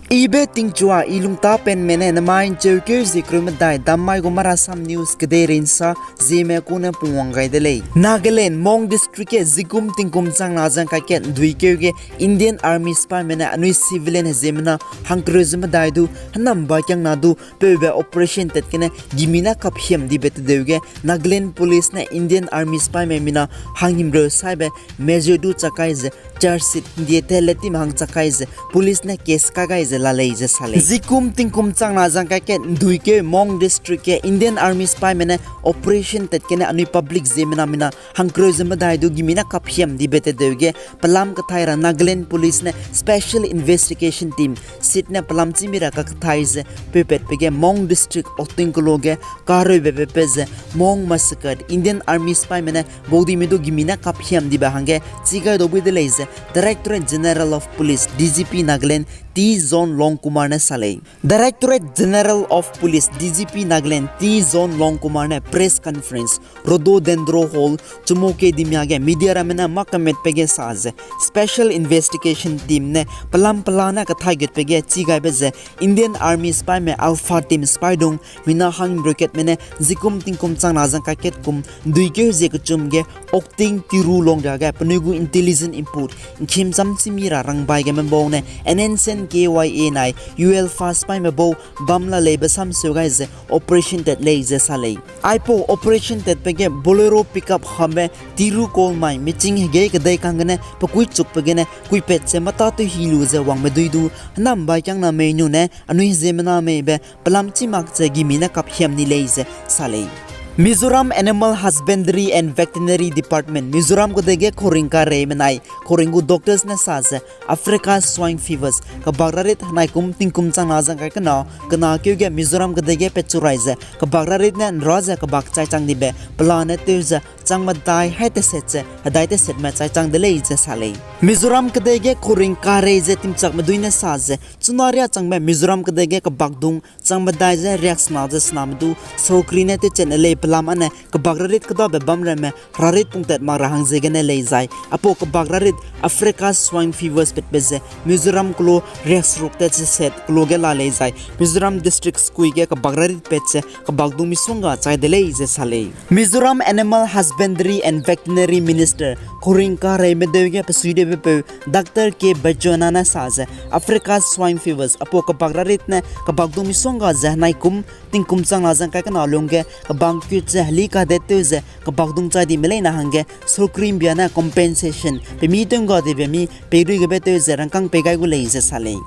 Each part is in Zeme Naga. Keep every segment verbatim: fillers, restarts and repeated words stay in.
Ibe tingchua i lungtapenme ne nemai ’ncheukeu zie kereu medai dammai gu Marasam News kedeirei ’nsa zieme kune pungwang gai de lei. Nagaland Mon District ge zikum tingkum changna zang kaikat ’nduikeu ge Indian Army sipaime ne anui civilian heziemena hangkereu ze medai du hênam bakiangna du peube operation tat gene gimi ne kaphiam dibe tedeu ge Nagaland Police ne Indian Army sipaime mina hanghimreu saibe measure du chak kai ze charge sheet ’ndie te letim hang chak kai ze police ne case kai gai ze la lei ze sa lei. Zikum tingkum changna zang kaikat ’nduikeu Mon District ge Indian Army sipaime ne operation tat gene anui public ziemena mina hangkereu ze medai du gimi ne kaphiam dibe tedeu ge pelam kathai ra Nagaland Police ne Special Investigation Team sit ne pelam chîmi ra kakthai ze peupatbe ge Mon District Oting kelo ge kareube pepe ze Mon massacre Indian Army sipaime ne baudime du gimi ne kaphiam dibe hangge chi gai dau bui de lei ze Directorate General of Police, D G P Nagaland, T Zone Longkumar ne sa lei. Directorate General of Police, D G P Nagaland, T Zone Longkumar ne press conference Rhododendron Hall, Chümoukedima ge media ramme ne mâ kametbe ge sa ze Special Investigation Team ne pelam pela ne kathai gutbe ge chi gaibe ze Indian Army sipaime Alpha Team sipaidung mina hangimreu katme ne zikum tingkum changna zang kaikat kum ’nduikeu zie kechum ge Okting Tiru longria ge penui gu intelligence input ’ngkimcham chîmi ra rangbai geme bau ne N S N K Y A nai U L F sipaime bau bam la leibe samseu gai ze operation tat lei ze sa lei. Aipau operation tatbe ge Bolero pickup hambe Tiru coal mine meching hegei kedei kanggene pekuichukbe gene kuipat ze mâtâtew hi lu ze wangme dui du hênam bakiangna mei nu ne anui heziemena meibe pelam chî mak ze gimi ne kaphiam ni lei ze sa lei. Mizoram Animal Husbandry and Veterinary Department, Mizoram kedei ge kauring kareime nai kauring gu doctors ne sa ze Africa Swine Fevers kebak rarit henai kum tingkum changna zang kai kena, kena keu ge Mizoram kedei ge pechu rai ze kebak rarit ne ’nra ze kebak chaichang dibe pelane tew ze chang medai hai teset ze hedai tesetme chaichang de lei ze sa lei. Mizoram kedei ge kauring karei ze timchakme dui ne sa ze chuna riâ changbe Mizoram kedei ge kebakdung chang medai ze riaksena ze sename du sorkari ne tewchat ne lei pelam âne kebak rarit kêdabe bam ramme rarit pungtat mak ra hang ziegene lei zai aipau kebak rarit Africa Swine Fevers patbe ze Mizoram kelo riaksruk tat ze set kelo ge la lei zai Mizoram district sukui ge kebak rarit pat ze kebakdung misongga chai de lei ze sa lei. Mizoram Animal Husbandry and Veterinary Minister kauring kareime deu ge pesuidebepeu Doctor K Bajona ne sa ze Africa Swine Fevers aipau kebak rarit ne kebakdung misongga ze henai kum tingkum changna zang kai kena lung ge kebang kut ze heli kadet tew ze kebakdung chai dime leine hangge sorkari ’mbia ne compensation pemi tew ’ngga dibe mi peirui gebe tew ze rangkâng pei gai gu lei ze sa lei.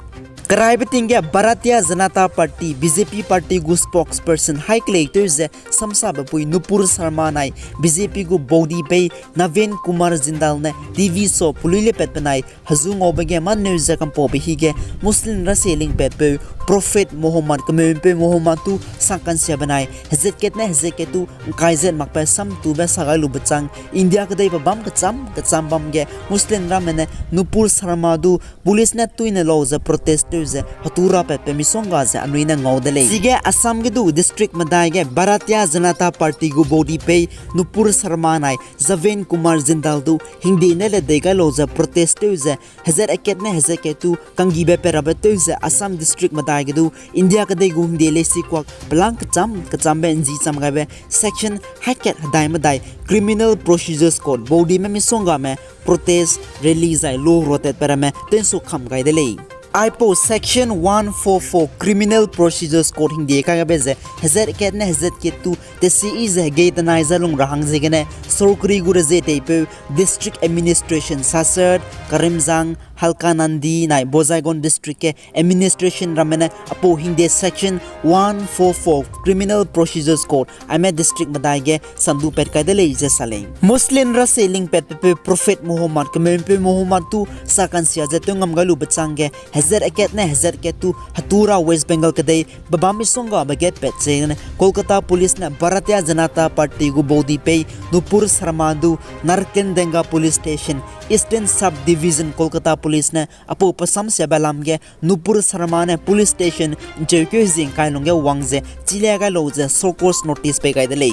Keraibe ting ge Bharatiya Janata Party, B J P party gu spokesperson hai kelei tew ze samsabe pui Nupur Sharma nai B J P gu baudi pei Navin Kumar Jindal ne T V show pelui le pat benai hezu ngaube ge mâ neu ze kampaube hige Muslim rasie lingpatpeu Prophet Muhammad, kemeupeu Muhammad tu sangkansia benai hezat kat ne hezat kat tu ’ngkai zat makbe samtube sa gai lube chang India kedei pe bâm kecham kecham bam ge Muslim ramme ne Nupur Sharma du police ne tuine lau ze protest tew ze hetu rapatbe misongga ze anui ne ngau de lei. Chige Assam ge du district medai ge Bharatiya Janata Party gu baudi pei Nupur Sharma nai Navin Kumar Jindal du hingde ne le dei gai lau ze protest tew ze hezat akat ne hezat kat tu kanggibe pe rabe tew ze Assam district medai ge du India kedei gu hingde leisikuak pelâng kecham kechambe ’nji cham gaibe section hakat hedai medai Criminal Procedure Code baudime misonggame protest, rally zai lu rotatbe ramme tew'nsukham gai de lei. Aipau section one four four Criminal Procedure Code hingde kai gaibe ze hezat kat ne hezat kat tu tesiyi ze hegei tenai ze lung ra hang ziegene sorkari gu rezie teipeu District Administration Sasad, Karimjang, Hailakandi nai Bojaigaon District ge administration ramme ne aipau hingde section one four four Criminal Procedure Code aime district medai ge sandu pat kai de lei ze sa lei. Muslim rasie lingpatpeu Prophet Muhammad, kemeupeu Muhammad tu sakansia ze tew ngam gai lube chang ge hezat akat ne hezat kat tu hetu ra West Bengal kedei bebâm misonggabe gatpat ziegene Kolkata Police ne Bharatiya Janata Party gu baudi pei Nupur Sharma du Narkandanga Police Station, Eastern Sub Division, Kolkata Police ne aipau pe samsiabe lam ge Nupur Sharma ne police station ’ncheukeu hezie ’ngkai lungge wang ze chilia gai lau ze show cause notice pei gai de lei.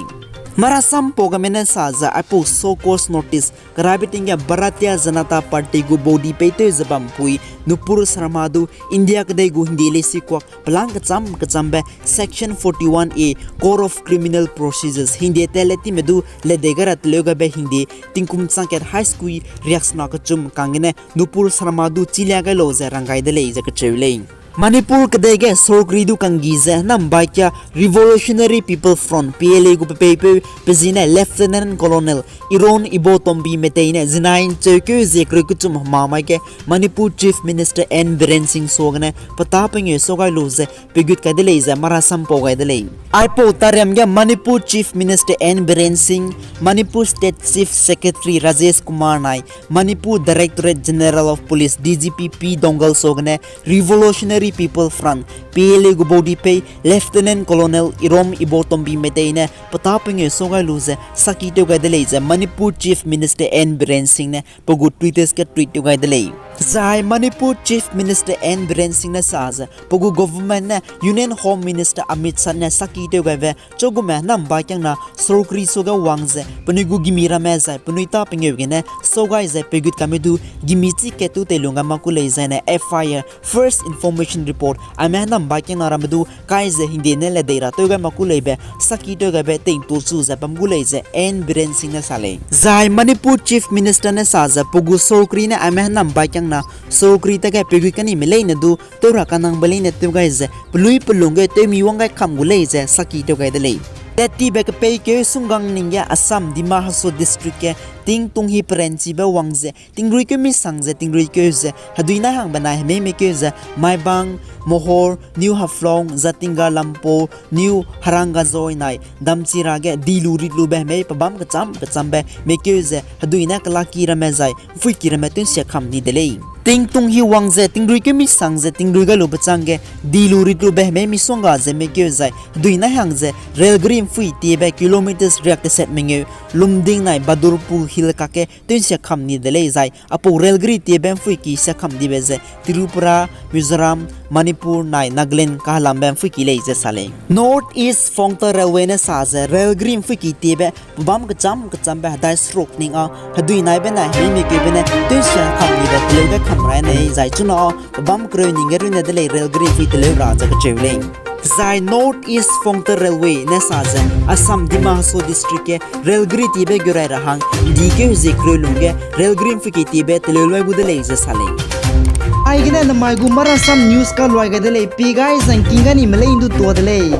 Marasam pau game ne sa ze aipau show cause notice kerabe ting ge Bharatiya Janata Party gu body peitew ze bampui Nupur Sharma du India kedei gu hingde leisi kuak pelang kecham kechambe Section forty-one A, Code of Criminal Procedures hingde tat le time du ledei gai ra teleu gaibe hingde tingkum changkat haî sekui riaksena kechum kanggene Nupur Sharma du chilia gai lau ze rang gai de lei ze kacheu lei. Manipur kedei ge sorkari du kanggi ze nambai kia Revolutionary People Front, P L A gu pepeipeu pe zi ne Lieutenant Colonel Irom Ibotombi Meitei ne zinai ncheukeu zie kereu kechum hema mai ge Manipur Chief Minister N Biren Singh suagene petâ pengeu sau gai lu ze pegut kai de lei ze marasam pau gai de lei. Aipau tariam ge Manipur Chief Minister N Biren Singh, Manipur State Chief Secretary Rajesh Kumar nai Manipur Directorate General of Police, D G P P Donggal suagene Revolutionary People Front, P L A gu body pei Lieutenant Colonel Irom Ibotombi Meitei ne petâ pengeu sau gai lu ze saki tew gai de lei ze Manipur Chief Minister N Biren Singh ne pe gu Twitter ge tweet tew gai de lei. Zai Manipur Chief Minister N Biren Singh ne sa ze pe gu government ne Union Home Minister Amit Shah ne saki tew gaibe chugume nambai kiangna sorkari suage wang ze penui gu gimi ramme zai penui tâ pengeu gene sau gai ze pegut kaime du gimi chi kat tu teilung gai mak ku lei zaine F I R, First Information Report, aime nambai kiangna ramme du kai ze hingde ne ledei ra tew gai mak ku leibe saki tew gaibe teingtuachu ze bam gu lei ze N Biren Singh ne sa lei. Zai Manipur Chief Minister ne sa ze pe gu sorkari ne aime nambai kiangna sorkari tage pegut kanime leine du tew ra kanangbe leine tew gai ze pelui pelung ge tewmi wang gai kam gu lei ze saki tew gai de lei. Tat tibe kepeikeu sunggang ning ge Assam Dima Hasao District ge tingtung hi peranchibe wang ze tingruikeu misang ze tingruikeu ze hedui nai hangbe nai hemeimekeu ze Maibang, Mohor, New Haflong, Jatinga, Lampo, New Harangajoi nai Damchira ge di lu rit lube hemei pebâm kecham kechambe meikeu ze hedui ne kelaki ramme zai mpuiki ramme tewnsia kam ni de lei. Tingtung hi wang ze tingruikeu misang ze tingrui gai lube chang ge di lu rit lube hemei misongga ze meikeu zai hedui nai hang ze railgari mpui tiebe kilometers riak teset mengeu Lumding nai Badurpur Hill kakge tewnsia kam ni de lei zai apau railgari tiebe mpuiki sia kam dibe ze Tripura, Mizoram, Manipur nai Nagaland kahelambe mpuiki lei ze sa lei. North East Frontier Railway ne sa ze railgari mpuiki tiebe pebâm kecham kechambe hedai seruk ning â hedui naibe ne hemei mikeube ne tewnsia kam nibe teleu ge kam rai nei zai chuna â pebâm kereu ning ge runne de lei railgari mpui teleu ra ze kacheu lei. Zai North East Frontier Railway ne sa ze Assam Dima Hasao District ge railgari tiebe gu rai ra hang ndikeu hezie kereu lungge railgari mpuiki tiebe teleu luai gu de lei ze sa lei. Aigene namai gu marasam news kaluai gai de lei, pi gai zangking ga nime lei ndu tua de lei.